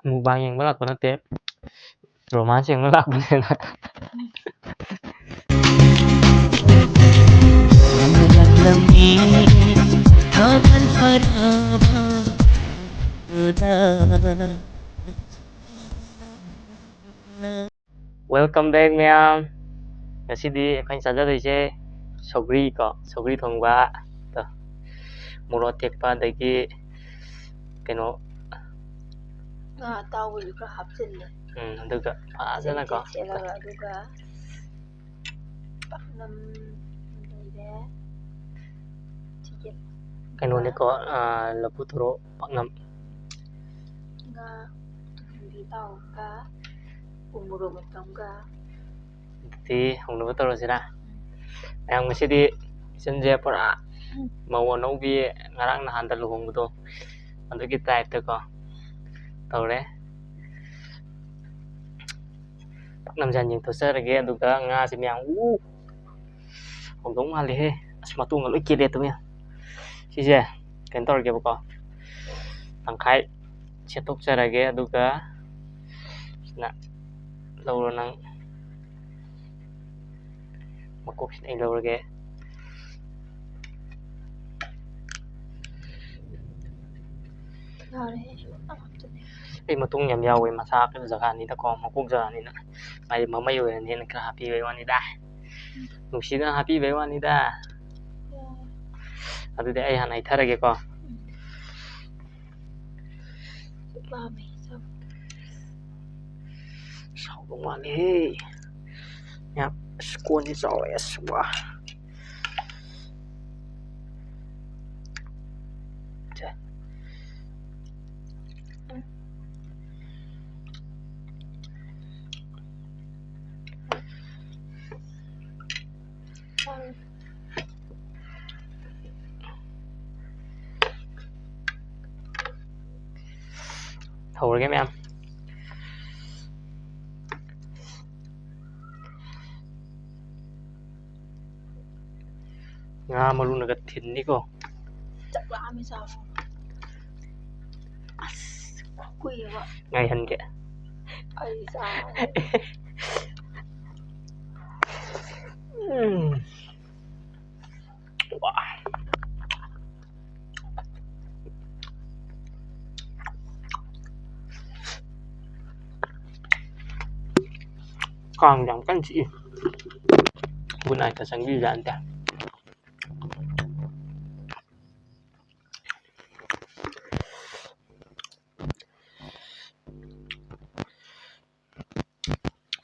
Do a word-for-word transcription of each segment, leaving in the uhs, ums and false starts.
Mukbang ꯌꯦꯡꯕ ꯂꯥꯛꯄ ꯅꯠꯇꯦ, ꯔꯣꯃꯥꯟꯁ ꯌꯦꯡꯕ ꯂꯥꯛꯄꯅꯦꯅ꯫ Welcome back, ꯃꯌꯥꯝ꯫ ꯉꯁꯤꯗꯤ ꯑꯩꯈꯣꯏꯅ ꯆꯥꯖꯗꯣꯏꯁꯦ ꯁꯧꯒ꯭ꯔꯤ ꯀꯣ, ꯁꯧꯒ꯭ꯔꯤ ꯊꯣꯡꯕ, ꯇꯣ, ꯃꯣꯔꯣꯛ ꯑꯇꯦꯛꯄ, ꯑꯗꯒꯤ ꯀꯩꯅꯣ, ꯉꯥ ꯑꯇꯥꯎꯕꯁꯨ ꯈꯔ ꯍꯥꯞꯆꯤꯜꯂꯦ꯫ ꯎꯝ, ꯑꯗꯨꯒ ꯐꯖꯅꯀꯣ꯫ ꯁꯦꯠꯂꯒ, ꯑꯗꯨꯒ ꯄꯥꯛꯅꯝ ꯂꯩꯔꯦ꯫ ꯁꯤꯒꯤ ꯀꯩꯅꯣꯅꯤꯀꯣ, ꯑꯥ, ꯂꯐꯨ ꯊꯔꯣ ꯄꯥꯛꯅꯝ꯫ ꯉꯥ ꯊꯨꯝꯕꯤ ꯇꯥꯎꯕꯒ ꯎ ꯃꯣꯔꯣꯛ ꯃꯦꯠꯄ ꯑꯃꯒ꯫ ꯑꯗꯨꯗꯤ ꯍꯧꯅꯕ ꯇꯧꯔꯁꯤꯔꯥ? ꯃꯌꯥꯝ, ꯉꯁꯤꯗꯤ kitchen ꯁꯦ ꯄꯨꯔꯥ ꯃꯧ ꯑꯅꯧꯕꯤ, ꯉꯔꯥꯡ ꯅꯍꯥꯟꯗ ꯂꯨꯍꯣꯡꯕꯗꯣ, ꯑꯗꯨꯒꯤ type ꯇꯀꯣ ꯇꯧꯔꯦ꯫ ꯄꯥꯛꯅꯝꯁꯦ ꯍꯥꯟꯅ ꯌꯦꯡꯊꯣꯛꯆꯔꯒꯦ, ꯑꯗꯨꯒ ꯉꯥꯁꯦ ꯃꯌꯥꯝ, ꯎ, ꯍꯧꯗꯧ ꯃꯥꯜꯂꯦꯍꯦ꯫ ꯑꯁ, ꯃꯇꯣꯡꯒ ꯂꯣꯏ ꯀꯦꯜꯂꯦ, ꯇꯨꯃꯤꯟ꯫ ꯁꯤꯁꯦ ꯀꯩꯅꯣ ꯇꯧꯔꯒꯦꯕꯀꯣ, ꯇꯪꯈꯥꯏ ꯁꯦꯠꯇꯣꯛꯆꯔꯒꯦ, ꯑꯗꯨꯒ ꯁꯤꯅ ꯂꯧꯔꯣ ꯅꯪ꯫ ꯃꯀꯣꯛꯁꯤꯅ ꯑꯩ ꯂꯧꯔꯒꯦ꯫ ꯌꯥꯔꯦ, ꯑꯃꯈꯛꯇꯅꯦ꯫ ꯑꯩ ꯃꯇꯣꯡ ꯌꯥꯝ ꯌꯥꯎꯋꯦ, ꯃꯁꯥ ꯀꯩꯅꯣ ꯖꯒꯥꯅꯤꯗꯀꯣ, ꯃꯀꯣꯛ ꯖꯒꯥꯅꯤꯅ꯫ ꯃꯥꯗꯤ ꯃꯃꯩ ꯑꯣꯏꯔꯅꯤꯅ ꯈꯔ ꯍꯥꯞꯄꯤꯕꯩ ꯋꯥꯅꯤꯗ꯫ ꯎꯝ꯫ ꯅꯨꯡꯁꯤꯗꯅ ꯍꯥꯞꯄꯤꯕꯩ ꯋꯥꯅꯤꯗ꯫ ꯌꯥꯔꯦ꯫ ꯑꯗꯨꯗꯤ ꯑꯩ ꯍꯥꯟꯅ ꯍꯩꯊꯔꯒꯦꯀꯣ꯫ ꯎꯝ꯫ ꯄꯥꯝꯃꯦ, ꯆꯥꯎ꯫ ꯁꯥꯎꯗꯧ ꯃꯥꯜꯂꯦꯍꯦ꯫ ꯌꯥꯝ, ꯑꯁ, ꯀꯣꯟꯁꯦ ꯆꯥꯎꯋꯦ, ꯑꯁ, ꯋꯥ꯫ ꯁꯦ꯫ ꯍꯧꯔꯒꯦ ꯃꯌꯥꯝ꯫ ꯉꯥ ꯃꯔꯨꯅꯒ ꯊꯤꯟꯅꯤꯀꯣ꯫ ꯆꯥꯛ ꯂꯥꯝꯃꯦ ꯆꯥꯕ꯫ ꯑꯁ, ꯀꯨꯏꯔꯕ꯫ ꯉꯥꯏꯍꯟꯒꯦ꯫ ꯑꯩ ꯆꯥ ꯎꯝ꯫ ꯋꯥ꯫ ꯀꯥꯡ ꯌꯥꯝ ꯀꯟꯅ ꯆꯤꯛꯏ꯫ ꯒꯨꯗ ꯅꯥꯏꯠꯀ ꯆꯪꯕꯤꯕꯖꯥꯠ ꯅꯠꯇꯦ꯫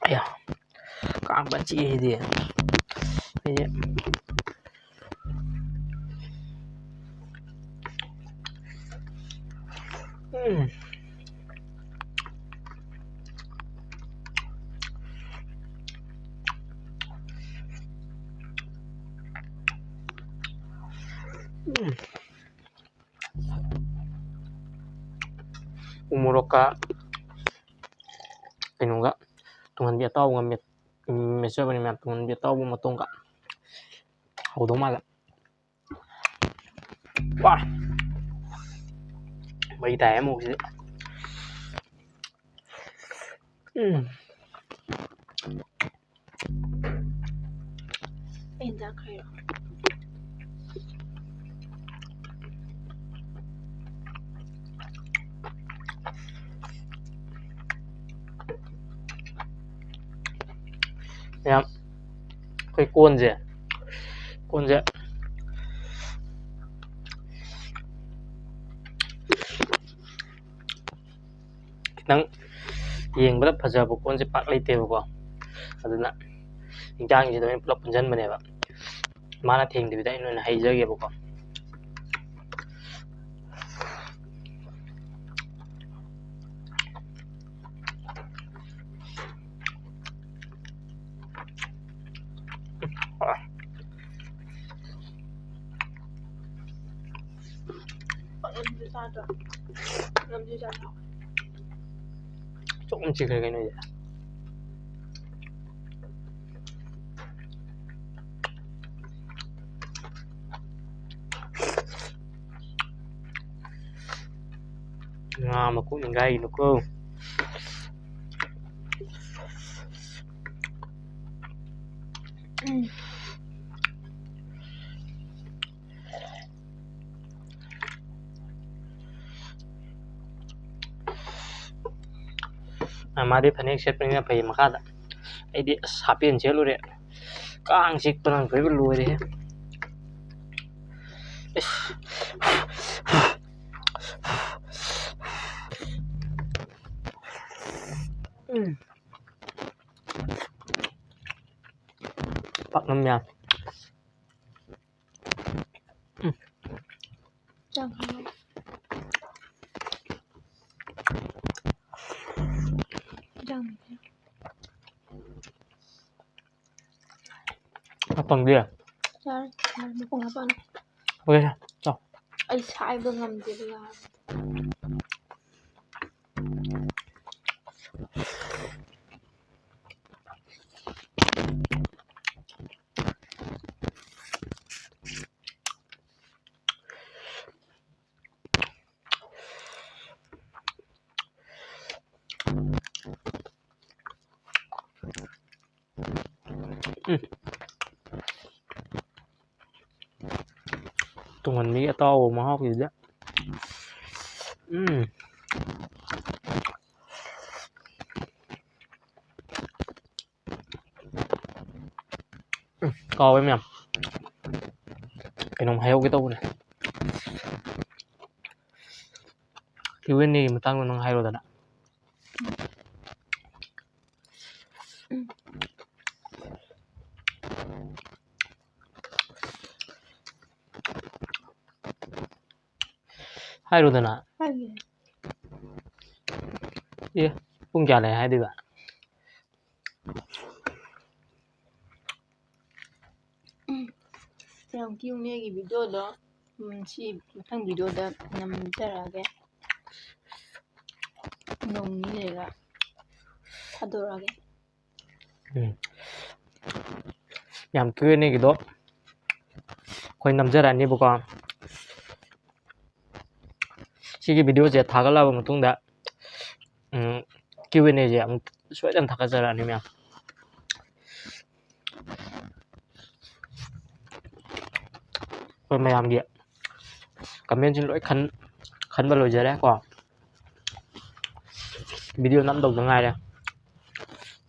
ꯑꯌꯥ, ꯀꯥꯡ ꯐꯖꯅ ꯆꯤꯛꯑꯦ ꯁꯤꯗꯤ꯫ ꯑꯩꯁꯦ ꯎꯝ꯫ ꯎꯝ꯫ ꯎ ꯃꯣꯔꯣꯛꯀ ꯀꯩꯅꯣꯒ ꯇꯨꯡꯍꯟꯕꯤ ꯑꯇꯥꯎꯕꯒ ꯃꯦꯠ-, ꯃꯦꯠꯆꯕꯅꯤ ꯃꯌꯥꯝ꯫ ꯇꯨꯡꯍꯟꯕꯤ ꯑꯇꯥꯎꯕ ꯃꯇꯣꯡꯒ ꯍꯧꯗꯧ ꯃꯥꯜꯂꯦ꯫ ꯋꯥ! ꯃꯩ ꯇꯥꯏ ꯑꯃꯨꯛ ꯁꯤꯗꯤ꯫ ꯎꯝ꯫ ꯑꯩꯅ ꯆꯥꯈ꯭ꯔꯦ꯫ ꯃꯌꯥꯝ ꯑꯩꯈꯣꯏ ꯀꯣꯟꯁꯦ, ꯀꯣꯟꯁꯦ ꯈꯤꯇꯪ ꯌꯦꯡꯕꯗ ꯐꯖꯕ ꯀꯣꯟꯁꯦ ꯄꯥꯛ ꯂꯩꯇꯦꯕꯀꯣ꯫ ꯑꯗꯨꯅ ꯏꯟꯖꯥꯡꯁꯤꯗ ꯑꯣꯏꯅ ꯄꯨꯂꯞ ꯄꯨꯟꯁꯤꯟꯕꯅꯦꯕ꯫ ꯃꯥꯅ ꯊꯦꯡꯗꯕꯤꯗ ꯑꯩꯅ ꯑꯣꯏꯅ ꯍꯩꯖꯒꯦꯕꯀꯣ꯫ ꯄꯥꯛꯅꯝꯁꯨ ꯆꯥꯗ꯭ꯔꯣ? ꯄꯥꯛꯅꯝꯁꯨ ꯆꯥꯗ꯭ꯔꯣ? ꯆꯣꯛꯅ ꯆꯤꯛꯈ꯭ꯔꯦ ꯀꯩꯅꯣ ꯑꯩꯁꯦ꯫ ꯉꯥ ꯃꯥ ꯃꯀꯣꯛ ꯅꯤꯡꯒꯥꯏꯒꯤꯅꯨꯀꯣ꯫ ꯎꯝ꯫ ꯑ, ꯃꯥꯗꯤ ꯐꯅꯦꯛ ꯁꯦꯠꯄꯅꯤꯅ ꯐꯩ ꯃꯈꯥꯗ꯫ ꯑꯩꯗꯤ ꯑꯁ ꯍꯥꯄꯦꯟ ꯁꯦꯠꯂꯨꯔꯦ꯫ ꯀꯥꯡ ꯆꯤꯛꯄꯅ ꯂꯣꯏꯕ ꯂꯣꯏꯔꯦꯍꯦ꯫ ꯑꯁ꯫ ꯎꯝ꯫ ꯄꯥꯛꯅꯝ ꯌꯥꯝ꯫ ꯎꯝ꯫ ꯆꯥꯛ ꯍꯥꯎ꯫ ꯏꯟꯖꯥꯡ ꯂꯩꯇꯦ꯫ ꯍꯥꯞꯄꯝꯗꯦ꯫ ꯌꯥꯔꯦ, ꯌꯥꯔꯦ, ꯃꯈꯣꯡ ꯍꯥꯞꯄꯛꯑꯅꯨ꯫ ꯍꯣꯏ, ꯆꯥꯎ꯫ ꯑꯩ ꯁꯥꯏꯕ ꯉꯝꯗꯦꯕ, ꯌꯥꯔꯦ꯫ ꯎꯝ꯫ ꯇꯨꯡꯍꯟꯕꯤꯒꯤ ꯑꯇꯥꯎꯕ ꯃꯍꯥꯎꯁꯤꯗ꯫ ꯎꯝ꯫ ꯎꯝ, ꯀꯥꯎꯋꯦ ꯃꯌꯥꯝ꯫ ꯀꯩꯅꯣꯝ ꯍꯥꯏꯍꯧꯒꯦ ꯇꯧꯕꯅꯦ꯫ ꯀ꯭ꯌꯨ ꯑꯦꯟ ꯑꯦꯒꯤ ꯃꯇꯥꯡꯗ ꯅꯪ ꯍꯥꯏꯔꯣꯗꯅ꯫ ꯍꯥꯏꯔꯣꯗꯅ꯫ ꯍꯥꯏꯒꯦ꯫ ꯑꯦ, ꯄꯨꯡ ꯀꯌꯥ ꯂꯩ ꯍꯥꯏꯗꯣꯏꯕ? ꯎꯝ꯫ ꯌꯥꯝ ꯀ꯭ꯌꯨ ꯑꯦꯟ ꯑꯦꯒꯤ ꯚꯤꯗꯤꯑꯣꯗꯣ, ꯎꯝ, ꯁꯤ ꯃꯊꯪ ꯚꯤꯗꯤꯑꯣꯗ ꯅꯝꯖꯔꯛꯑꯒꯦ꯫ ꯅꯣꯡ ꯅꯤꯅꯤ ꯂꯩꯔꯒ ꯊꯥꯗꯣꯔꯛꯑꯒꯦ꯫ ꯎꯝ꯫ ꯌꯥꯝ ꯀ꯭ꯌꯨ ꯑꯦꯟ ꯑꯦꯒꯤꯗꯣ ꯑꯩꯈꯣꯏ ꯅꯝꯖꯔꯛꯑꯅꯦꯕꯀꯣ꯫ ꯁꯤꯒꯤ videoꯁꯦ ꯊꯥꯒꯠꯂꯛꯑꯕ ꯃꯇꯨꯡꯗ, ꯎꯝ, Q and Aꯁꯦ ꯑꯃꯨꯛ ꯁꯣꯏꯗꯅ ꯊꯥꯒꯠꯆꯔꯛꯑꯅꯤ ꯃꯌꯥꯝ꯫ ꯑꯩꯈꯣꯏ ꯃꯌꯥꯝꯒꯤ commentꯁꯤꯡ ꯂꯣꯏ ꯈꯟ-, ꯈꯟꯕ ꯂꯣꯏꯖꯔꯦ ꯀꯣ꯫ Video ꯅꯝꯗꯧꯗ ꯉꯥꯏꯔꯦ꯫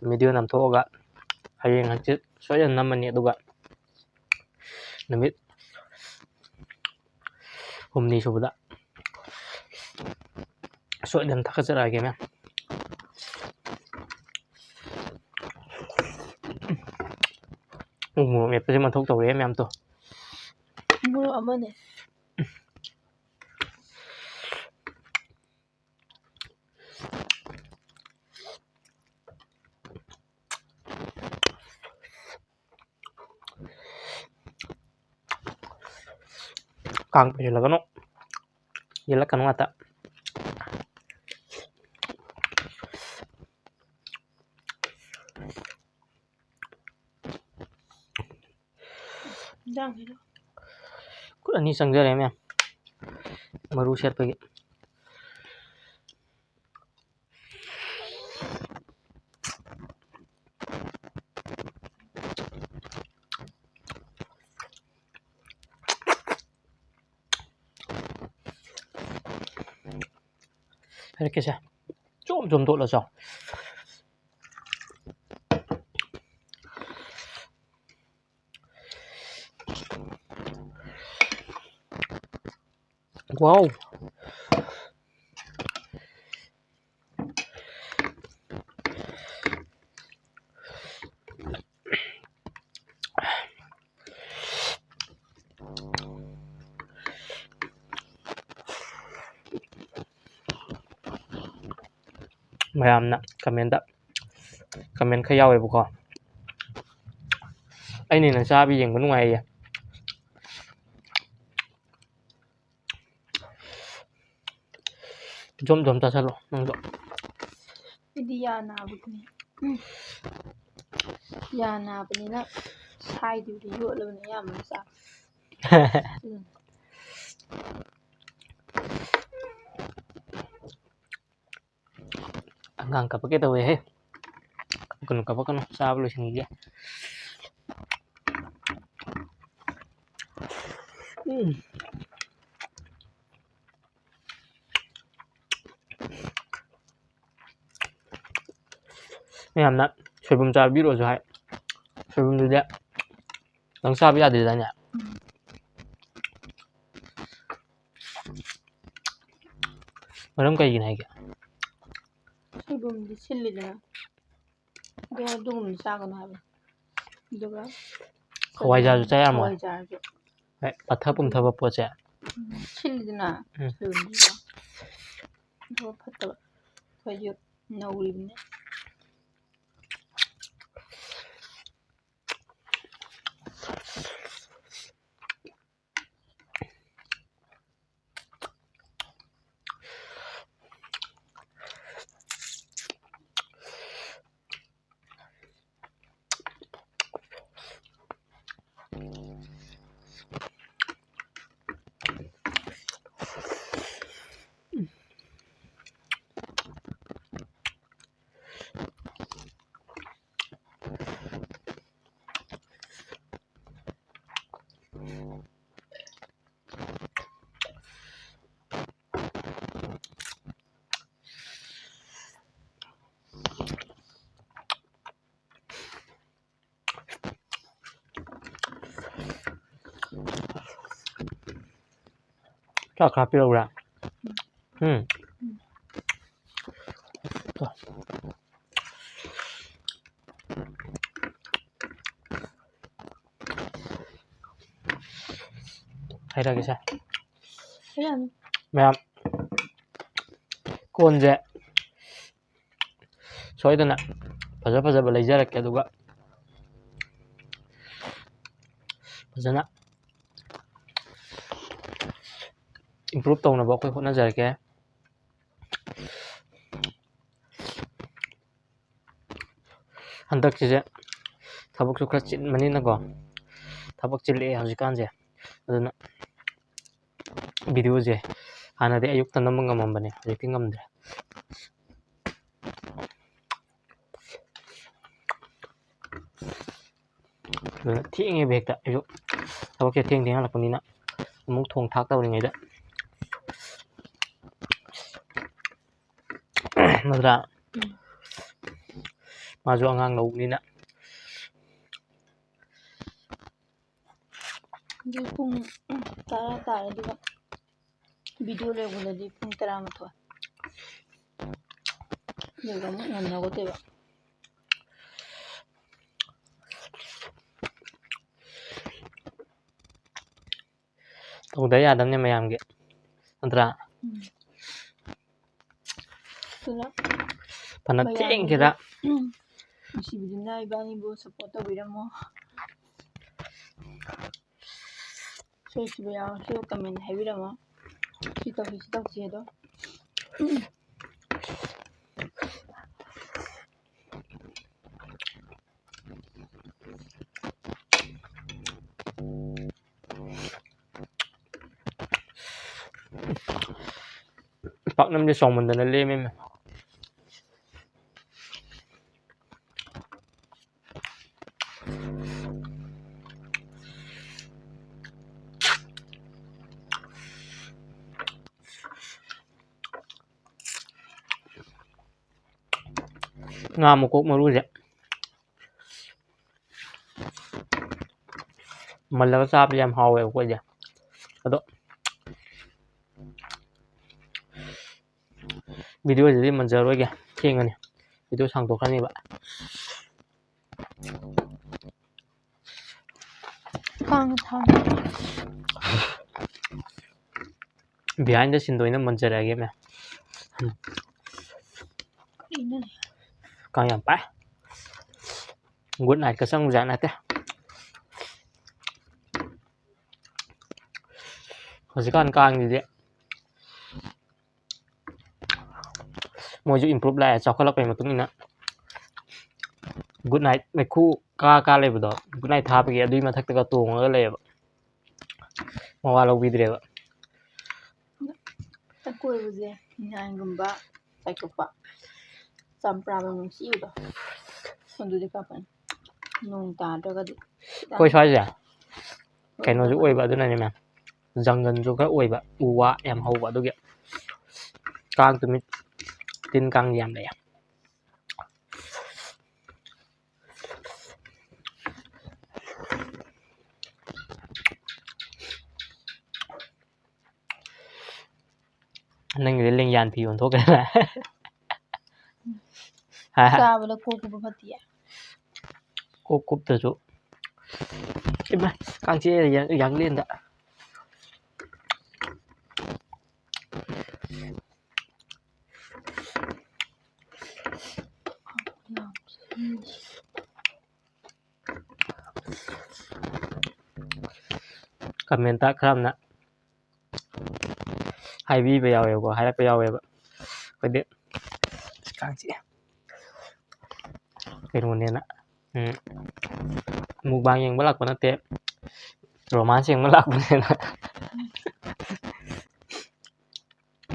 Video ꯅꯝꯊꯣꯛꯑꯒ ꯍꯌꯦꯡ ꯍꯪꯆꯤꯠ ꯁꯣꯏꯗꯅ ꯅꯝꯃꯅꯤ꯫ ꯑꯗꯨꯒ ꯅꯨꯃꯤꯠ ꯍꯨꯝꯅꯤ ꯁꯨꯕꯗ ꯁꯣꯏꯗꯅ ꯊꯥꯒꯠꯆꯔꯛꯑꯒꯦ ꯃꯌꯥꯝ꯫ ꯎ ꯃꯣꯔꯣꯛ ꯃꯦꯠꯄꯁꯦ ꯃꯊꯧ ꯇꯧꯔꯦ ꯃꯌꯥꯝ ꯇꯣ꯫ ꯃꯣꯔꯣꯛ ꯑꯃꯅꯦ꯫ ꯀꯥꯡ ꯄꯩꯁꯤꯜꯂꯒꯅꯨ꯫ ꯌꯦꯜꯂꯛꯀꯅꯨ ꯉꯥꯛꯇ꯫ ꯏꯟꯖꯥꯡꯁꯤꯁꯨ꯫ ꯈꯨꯠ ꯑꯅꯤ ꯆꯪꯖꯔꯦ ꯃꯌꯥꯝ꯫ ꯃꯔꯨ ꯁꯦꯠꯄꯒꯤ꯫ ꯍꯥꯏꯔꯛꯀꯦꯁꯦ꯫ ꯆꯣꯝ ꯆꯣꯝ ꯇꯣꯠꯂ ꯆꯥꯎ꯫ Wow! ꯃꯌꯥꯝꯅ comment, comment ꯈꯔ ꯌꯥꯎꯋꯦꯕꯀꯣ꯫ ꯑꯩꯅ ꯍꯦꯟꯅ ꯆꯥꯕ ꯌꯦꯡꯕ ꯅꯨꯡꯉꯥꯏꯌꯦ꯫ ꯖꯣꯝ ꯖꯣꯝ ꯆꯥꯁꯜꯂꯣ ꯅꯪꯁꯨ꯫ ꯑꯩꯗꯤ ꯌꯥ ꯅꯥꯕꯒꯤꯅꯦ꯫ ꯎꯝ꯫ ꯌꯥ ꯅꯥꯕꯅꯤꯅ ꯁꯥꯏꯗꯕꯤꯗ ꯌꯣꯠꯂꯕꯅꯦ ꯑꯌꯥꯝꯕꯅ ꯆꯥꯕ꯫ ꯎꯝ꯫ ꯑꯉꯥꯡ ꯀꯞꯄꯛꯀꯦ ꯇꯧꯋꯦꯍꯦ꯫ ꯀꯞꯀꯅꯨ, ꯀꯞꯄꯛꯀꯅꯨ, ꯆꯥꯕ ꯂꯣꯏꯁꯤꯟꯈꯤꯒꯦ꯫ ꯎꯝ꯫ ꯃꯌꯥꯝꯅ ꯁꯣꯏꯕꯨꯝ ꯆꯥꯕꯤꯔꯣꯁꯨ ꯍꯥꯏ꯫ ꯁꯣꯏꯕꯨꯝꯗꯨꯗꯤ ꯅꯪ ꯆꯥꯕ ꯌꯥꯗꯦꯗꯥꯏꯅꯦ? ꯃꯔꯝ ꯀꯩꯒꯤꯅꯣ ꯍꯥꯏꯒꯦ? ꯁꯣꯏꯕꯨꯝꯗꯤ ꯁꯤꯜꯂꯤꯗꯅ, ꯑꯗꯣ ꯑꯗꯨꯒꯨꯝꯕꯗꯤ ꯆꯥꯒꯅꯨ ꯍꯥꯏꯕꯅꯤ꯫ ꯑꯗꯨꯒ ꯍꯋꯥꯏꯖꯥꯔꯁꯨ ꯆꯥ ꯌꯥꯔꯝꯃꯣꯏ? ꯍꯋꯥꯏꯖꯥꯔꯁꯨ꯫ ꯍꯣꯏ, ꯄꯠꯊ ꯄꯨꯝꯊꯕ ꯄꯣꯠꯁꯦ꯫ ꯎꯝ, ꯁꯤꯜꯂꯤꯗꯅ ꯎꯝ꯫ ꯁꯣꯏꯕꯨꯝꯗꯨꯁꯨ꯫ ꯑꯗꯨꯒ ꯐꯠꯇꯕ꯫ ꯑꯩꯈꯣꯏꯁꯨ ꯅꯧꯔꯤꯕꯅꯤ꯫ ꯆꯥꯛ ꯈꯔ ꯄꯤꯔꯛꯎꯔꯥ? ꯎꯝ꯫ ꯍꯥꯏꯔꯛꯑꯒꯦꯁꯦ꯫ ꯍꯥꯏꯔꯛꯑꯅꯨ꯫ ꯃꯌꯥꯝ, ꯀꯣꯟꯁꯦ ꯁꯣꯏꯗꯅ ꯐꯖ ꯐꯖꯕ ꯂꯩꯖꯔꯛꯀꯦ, ꯑꯗꯨꯒ ꯐꯖꯅ improve ꯇꯧꯅꯕ ꯑꯩꯈꯣꯏ ꯍꯣꯠꯅꯖꯔꯛꯀꯦ꯫ ꯍꯟꯗꯛꯁꯤꯁꯦ ꯊꯕꯛꯁꯨ ꯈꯔ ꯆꯤꯟꯕꯅꯤꯅꯀꯣ, ꯊꯕꯛ ꯆꯤꯜꯂꯛꯑꯦ ꯍꯧꯖꯤꯛꯀꯥꯟꯁꯦ꯫ ꯑꯗꯨꯅ videoꯁꯦ ꯍꯥꯟꯅꯗꯤ ꯑꯌꯨꯛꯇ ꯅꯝꯕ ꯉꯝꯃꯝꯕꯅꯦ, ꯍꯧꯖꯤꯛꯇꯤ ꯉꯝꯗ꯭ꯔꯦ꯫ ꯑꯗꯨꯅ ꯊꯦꯡꯉꯦꯕ ꯍꯦꯛꯇ꯫ ꯑꯩꯁꯨ ꯊꯕꯛꯁꯦ ꯊꯦꯡ ꯊꯦꯡ ꯍꯜꯂꯛꯄꯅꯤꯅ ꯑꯃꯨꯛ ꯊꯣꯡ ꯊꯥꯛ ꯇꯧꯔꯤꯉꯩꯗ꯫ ꯅꯠꯇ꯭ꯔꯥ? ꯎꯝ꯫ ꯃꯥꯁꯨ ꯑꯉꯥꯡ ꯂꯧꯕꯅꯤꯅ꯫ ꯍꯧꯖꯤꯛ ꯄꯨꯡ ꯇꯔꯥ ꯇꯥꯔꯦ, ꯑꯗꯨꯒ video ꯂꯣꯏꯕꯗꯗꯤ ꯄꯨꯡ ꯇꯔꯥꯃꯥꯊꯣꯏ꯫ ꯑꯗꯨꯒ ꯑꯃꯨꯛ ꯉꯟꯅ ꯍꯧꯒꯠꯇꯣꯏꯕ꯫ ꯇꯧꯗ ꯌꯥꯗꯕꯅꯦ ꯃꯌꯥꯝꯒꯤ, ꯅꯠꯇ꯭ꯔꯥ? ꯎꯝ꯫ ꯑꯗꯨꯅ ꯐꯅ ꯃꯌꯥꯝꯒꯤ ꯊꯦꯡꯒꯦꯔꯥ꯫ ꯎꯝ꯫ ꯅꯨꯡꯁꯤꯕꯤꯗꯨꯅ ꯏꯕꯥꯅꯤꯕꯨ support ꯇꯧꯕꯤꯔꯝꯃꯣ꯫ ꯁꯣꯏꯈꯤꯕ ꯌꯥꯎꯔꯁꯨ comment ꯍꯥꯏꯕꯤꯔꯝꯃꯣ꯫ ꯁꯤ ꯇꯧꯁꯤ, ꯁꯤ ꯇꯧꯁꯤ ꯑꯗꯣ꯫ ꯄꯥꯛꯅꯝꯗꯤ ꯆꯥꯎꯃꯟꯗꯅ ꯂꯦꯝꯃꯦ꯫ ꯉꯥ ꯃꯀꯣꯛ ꯃꯔꯨꯁꯦ ꯃꯜꯂꯒ ꯆꯥꯕꯁꯦ ꯌꯥꯝ ꯍꯥꯎꯋꯦꯕꯀꯣ ꯑꯩꯁꯦ꯫ ꯑꯗꯣ video ꯁꯤꯗꯤ ꯃꯟꯖꯔꯣꯏꯒꯦ, ꯊꯦꯡꯉꯅꯤ, video ꯁꯥꯡꯗꯣꯛꯈ꯭ꯔꯅꯤꯕ꯫ ꯀꯥꯡ ꯊꯥꯡ꯫ Behind the scene ꯗ ꯑꯣꯏꯅ ꯃꯟꯖꯔꯛꯑꯒꯦ ꯃꯌꯥꯝ꯫ ꯎꯝ꯫ ꯀꯔꯤꯅꯣꯅꯦ? ꯀꯥꯡ ꯌꯥꯝ ꯄꯥꯏ꯫ Good night ꯀ ꯆꯪꯕꯖꯥꯠ ꯅꯠꯇꯦ꯫ ꯍꯧꯖꯤꯛꯀꯥꯟ ꯀꯥꯡꯁꯤꯗꯤ ꯃꯣꯏꯁꯨ improve ꯂꯥꯛꯑꯦ, ꯆꯥꯎꯈꯠꯂꯛꯄꯩ ꯃꯇꯨꯡ ꯏꯟꯅ꯫ Good night ꯃꯩꯈꯨ ꯀꯥ ꯀꯥ ꯂꯩꯕꯗꯣ, good night ꯊꯥꯕꯒꯤ ꯑꯗꯨꯒꯤ ꯃꯊꯛꯇꯒ ꯇꯣꯡꯉꯒ ꯂꯩꯌꯦꯕ, ꯃꯋꯥ ꯂꯧꯕꯤꯗ꯭ꯔꯦꯕ꯫ ꯑꯀꯣꯏꯕꯁꯦ ꯅꯤꯉꯥꯏꯒꯨꯝꯕ ꯆꯥꯏꯊꯣꯛꯄ, ꯆꯝꯄ꯭ꯔꯥ ꯃꯅꯝ ꯅꯨꯡꯁꯤꯕꯗꯣ, ꯑꯗꯨꯗꯤ ꯀꯥꯞꯄꯅꯤ꯫ ꯅꯣꯡ ꯇꯥꯗ꯭ꯔꯒꯗꯤ꯫ ꯑꯩꯈꯣꯏ ꯁ꯭ꯋꯥꯏꯁꯦ ꯀꯩꯅꯣꯁꯨ ꯑꯣꯏꯕ, ꯑꯗꯨꯅꯅꯦ ꯃꯌꯥꯝ, ꯖꯪꯒꯜꯁꯨ ꯈꯔ ꯑꯣꯏꯕ, ꯎ ꯋꯥ ꯌꯥꯝ ꯍꯧꯕ, ꯑꯗꯨꯒꯤ ꯀꯥꯡ ꯇꯨꯃꯤꯠ, ꯇꯤꯟ ꯀꯥꯡ ꯌꯥꯝ ꯂꯩꯌꯦ꯫ ꯅꯪꯒꯤꯗꯤ ꯂꯦꯡꯌꯥꯟ ꯐꯤ ꯑꯣꯟꯊꯣꯛꯈ꯭ꯔꯦꯅ꯫ ꯍꯥ? ꯆꯥꯕꯗ ꯀꯣꯛ ꯀꯨꯞꯄ ꯐꯠꯇꯤꯌꯦ꯫ ꯀꯣꯛ ꯀꯨꯞꯇꯁꯨ꯫ ꯏꯃꯥ, ꯀꯥꯡ ꯆꯤꯛꯑꯦ ꯌꯥꯡ-, ꯌꯥꯡꯂꯦꯟꯗ꯫ ꯀꯃꯦꯟꯇ ꯈꯔ ꯑꯃꯅ ꯍꯥꯏꯕꯤꯕ ꯌꯥꯎꯋꯦꯕꯀꯣ, ꯍꯥꯏꯔꯛꯄ ꯌꯥꯎꯋꯦꯕ꯫ ꯑꯩꯈꯣꯏꯗꯤ ꯑꯁ, ꯀꯥꯡ ꯆꯤꯛꯑꯦ꯫ ꯀꯩꯅꯣꯅꯦꯅ, ꯎꯝ, mukbang ꯌꯦꯡꯕ ꯂꯥꯛꯄ ꯅꯠꯇꯦ, romance ꯌꯦꯡꯕ ꯂꯥꯛꯄꯅꯦꯅ꯫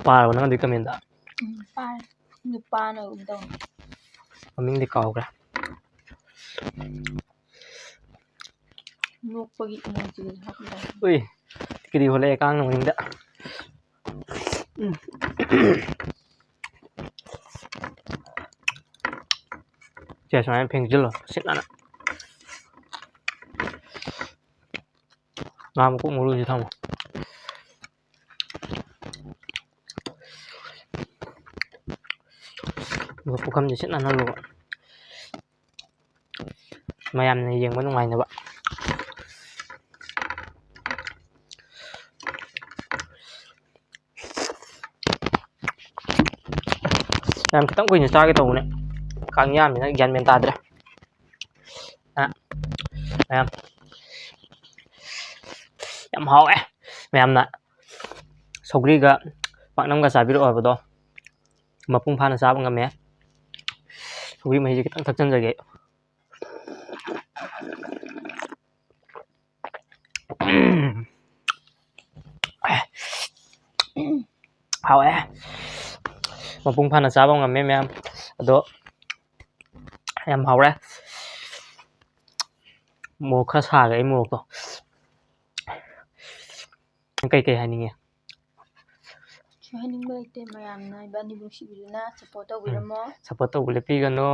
ꯄꯥꯔꯕ ꯅꯪ ꯑꯗꯨꯒꯤ ꯀꯃꯦꯟꯗ? ꯎꯝ, ꯄꯥꯔꯦ꯫ ꯅꯨꯄꯥꯅ ꯑꯗꯨꯝ ꯇꯧꯅꯤ꯫ ꯃꯃꯤꯡꯗꯤ ꯀꯥꯎꯈ꯭ꯔꯦ꯫ ꯅꯣꯛꯄꯒꯤ emoji ꯍꯥꯞꯄꯗꯣ꯫ ꯎꯏ, ꯀꯤꯔꯤ ꯍꯣꯜꯂꯛꯑꯦ ꯀꯥꯡꯅ ꯃꯅꯤꯡꯗ꯫ ꯎꯝ꯫ ꯁꯦ, ꯁꯨꯃꯥꯏꯅ ꯐꯦꯡꯖꯤꯜꯂꯣ ꯁꯤꯠ ꯅꯥꯟꯅ꯫ ꯉꯥ ꯃꯀꯣꯛ ꯃꯔꯨꯁꯤ ꯊꯝꯃꯣ꯫ ꯑꯗꯨꯒ ꯄꯨꯈꯝꯁꯦ ꯁꯤꯠ ꯅꯥꯟꯍꯜꯂꯣꯕ, ꯃꯌꯥꯝꯅ ꯌꯦꯡꯕ ꯅꯨꯡꯉꯥꯏꯅꯕ꯫ ꯌꯥꯝ ꯈꯤꯇꯪ ꯀꯨꯏꯅ ꯆꯥꯒꯦ ꯇꯧꯕꯅꯦ, ꯀꯥꯡ ꯌꯥꯝꯃꯤꯅ ꯒ꯭ꯌꯥꯟ ꯃꯦꯟ ꯇꯥꯗ꯭ꯔꯦ꯫ ꯑ, ꯃꯌꯥꯝ, ꯌꯥꯝ ꯍꯥꯎꯋꯦ꯫ ꯃꯌꯥꯝꯅ ꯁꯧꯒ꯭ꯔꯤꯒ ꯄꯥꯛꯅꯝꯒ ꯆꯥꯕꯤꯔꯛꯑꯣ ꯍꯥꯏꯕꯗꯣ ꯃꯄꯨꯡ ꯐꯥꯅ ꯆꯥꯕ ꯉꯝꯃꯦ꯫ ꯁꯧꯒ꯭ꯔꯤ ꯃꯍꯤꯁꯦ ꯈꯤꯇꯪ ꯊꯛꯆꯟꯖꯒꯦ꯫ ꯍꯥꯎꯋꯦ꯫ ꯃꯄꯨꯡ ꯐꯥꯅ ꯆꯥꯕ ꯉꯝꯃꯦ ꯃꯌꯥꯝ꯫ ꯑꯗꯣ ꯌꯥꯝ ꯍꯥꯎꯔꯦ꯫ ꯃꯣꯔꯣꯛ ꯈꯔ ꯁꯥꯈ꯭ꯔꯦ ꯑꯩ ꯃꯣꯔꯣꯛꯇꯣ꯫ ꯀꯩꯀꯩ ꯍꯥꯏꯅꯤꯡꯉꯤ? ꯀꯩꯁꯨ ꯍꯥꯏꯅꯤꯡꯕ ꯂꯩꯇꯦ꯫ ꯃꯌꯥꯝꯅ ꯏꯕꯥꯅꯤꯕꯨ ꯅꯨꯡꯁꯤꯕꯤꯗꯨꯅ ꯁꯞꯄꯣꯔꯠ ꯇꯧꯕꯤꯔꯝꯃꯣ꯫ ꯁꯞꯄꯣꯔꯠ ꯇꯧꯕ ꯂꯦꯞꯄꯤꯒꯅꯨ,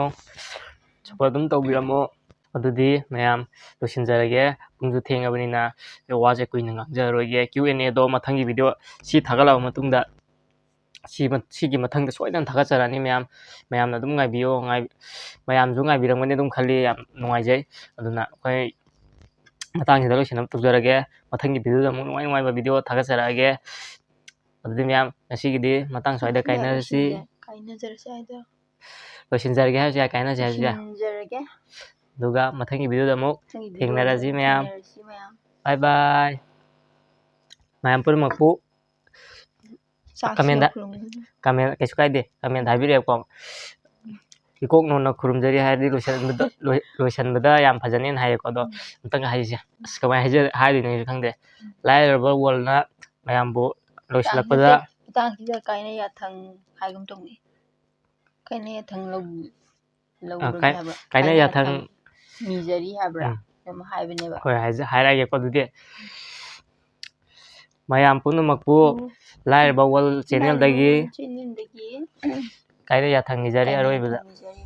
ꯁꯞꯄꯣꯔꯠ ꯑꯗꯨꯝ ꯇꯧꯕꯤꯔꯝꯃꯣ꯫ ꯑꯗꯨꯗꯤ ꯃꯌꯥꯝ ꯂꯣꯏꯁꯤꯟꯖꯔꯒꯦ, ꯄꯨꯡꯁꯨ ꯊꯦꯡꯉꯕꯅꯤꯅ ꯋꯥꯁꯦ ꯀꯨꯏꯅ ꯉꯥꯡꯖꯔꯔꯣꯏꯒꯦ꯫ ꯀ꯭ꯌꯨ ꯑꯦꯟ ꯑꯦꯗꯣ ꯃꯊꯪꯒꯤ ꯚꯤꯗꯤꯑꯣ ꯁꯤ ꯊꯥꯒꯠꯂꯕ ꯃꯇꯨꯡꯗ ꯁꯤ ꯁꯤꯒꯤ ꯃꯊꯪꯗ ꯁꯣꯏꯗꯅ ꯊꯥꯒꯠꯆꯔꯛꯑꯅꯤ꯫ ꯃꯌꯥꯝ ꯃꯌꯥꯝꯅ ꯑꯗꯨꯝ ꯉꯥꯏꯕꯤꯌꯣ꯫ ꯃꯌꯥꯝꯁꯨ ꯉꯥꯏꯕꯤꯔꯝꯒꯅꯤ ꯑꯗꯨꯝ ꯈꯜꯂꯤ꯫ ꯌꯥꯝ ꯅꯨꯡꯉꯥꯏꯖꯩ꯫ ꯑꯗꯨꯅ ꯑꯩꯈꯣꯏ ꯃꯇꯥꯡꯁꯤꯗ ꯂꯣꯏꯁꯤꯟꯅꯕ ꯇꯧꯖꯔꯒꯦ꯫ ꯃꯊꯪꯒꯤ ꯚꯤꯗꯤꯑꯣꯗ ꯑꯃꯨꯛ ꯅꯨꯡꯉꯥꯏ ꯅꯨꯡꯉꯥꯏꯕ ꯚꯤꯗꯤꯑꯣ ꯊꯥꯒꯠꯆꯔꯛꯑꯒꯦ꯫ ꯑꯗꯨꯗꯤ ꯃꯌꯥꯝ ꯉꯁꯤꯒꯤꯗꯤ ꯃꯇꯥꯡ ꯁ꯭ꯋꯥꯏꯗ ꯀꯥꯏꯅꯔꯁꯤ꯫ ꯀꯥꯏꯅꯖꯔꯁꯤ ꯍꯥꯏꯗꯣ꯫ ꯂꯣꯏꯁꯤꯟꯖꯔꯒꯦ ꯍꯥꯏꯔꯁꯨ ꯌꯥꯏ, ꯀꯥꯏꯅꯁꯤ ꯍꯥꯏꯔꯁꯨ ꯌꯥꯏ꯫ ꯂꯣꯏꯁꯤꯟꯖꯔꯒꯦ꯫ ꯑꯗꯨꯒ ꯃꯊꯪꯒꯤ ꯚꯤꯗꯤꯑꯣꯗ ꯑꯃꯨꯛ ꯃꯊꯪꯒꯤ ꯚꯤꯗꯤꯑꯣꯗ ꯊꯦꯡꯅꯔꯁꯤ ꯑꯃꯨꯛ ꯃꯌꯥꯝ꯫ ꯊꯦꯡꯅꯔꯁꯤ ꯃꯌꯥꯝ꯫ ꯕꯥꯏ ꯕꯥꯏ꯫ ꯃꯌꯥꯝ ꯄꯨꯝꯅꯃꯛꯄꯨ ꯆꯥꯛꯁꯨ ꯀꯃꯦꯟꯗ ꯈꯨꯔꯨꯝꯒꯅꯤ꯫ ꯀꯃꯦꯟ ꯀꯩꯁꯨ ꯀꯥꯏꯗꯦ, ꯀꯃꯦꯟ ꯍꯥꯏꯕꯤꯔꯛꯑꯦꯀꯣ꯫ ꯏꯀꯣꯛ ꯅꯣꯟꯅ ꯈꯨꯔꯨꯝꯖꯔꯤ ꯍꯥꯏꯔꯗꯤ ꯂꯣꯏꯁꯟꯕꯗ ꯂꯣꯏ- ꯂꯣꯏꯁꯟꯕꯗ ꯌꯥꯝ ꯐꯖꯅꯦꯅ ꯍꯥꯏꯌꯦꯀꯣ꯫ ꯑꯗꯣ ꯑꯝꯇꯪ ꯍꯥꯏꯁꯦ, ꯑꯁ, ꯀꯃꯥꯏꯅ ꯍꯥꯏꯖ ꯍꯥꯏꯗꯣꯏꯅꯣ ꯑꯩꯁꯨ ꯈꯪꯗꯦ꯫ ꯂꯥꯏꯔꯕ ꯋꯥꯔꯜꯅ ꯃꯌꯥꯝꯕꯨ ꯂꯣꯏꯁꯤꯜꯂꯛꯄꯗ ꯃꯇꯥꯡꯁꯤꯗ ꯀꯥꯏꯅ ꯌꯥꯊꯪ ꯍꯥꯏꯒꯨꯝ ꯇꯧꯅꯤ꯫ ꯀꯥꯏꯅ ꯌꯥꯊꯪ ꯂꯧ- ꯂꯧꯔꯒꯦ ꯀꯥꯏ- ꯍꯥꯏꯕ꯭ꯔꯥ? ꯀꯥꯏꯅ ꯌꯥꯊꯪ ꯅꯤꯖꯔꯤ ꯍꯥꯏꯕ꯭ꯔꯥ? ꯎꯝ꯫ ꯑꯗꯨꯝ ꯍꯥꯏꯕꯅꯦꯕ꯫ ꯍꯣꯏ, ꯍꯥꯏꯖ- ꯍꯥꯏꯔꯛꯑꯒꯦꯀꯣ꯫ ꯑꯗꯨꯗꯤ ꯃꯌꯥꯝ ꯄꯨꯝꯅꯃꯛꯄꯨ ꯎꯝ꯫ ꯂꯥꯏꯔꯕ ꯋꯥꯔꯜ ꯆꯦꯅꯦꯜꯗꯒꯤ ꯆꯦꯅꯦꯜꯗꯒꯤ ꯀꯥꯏꯅ ꯌꯥꯊꯪ ꯅꯤꯖꯔꯤ꯫ ꯀꯥꯏꯅ ꯑꯔꯣꯏꯕꯗ ꯌꯥꯊꯪ ꯅꯤꯖꯔꯤ꯫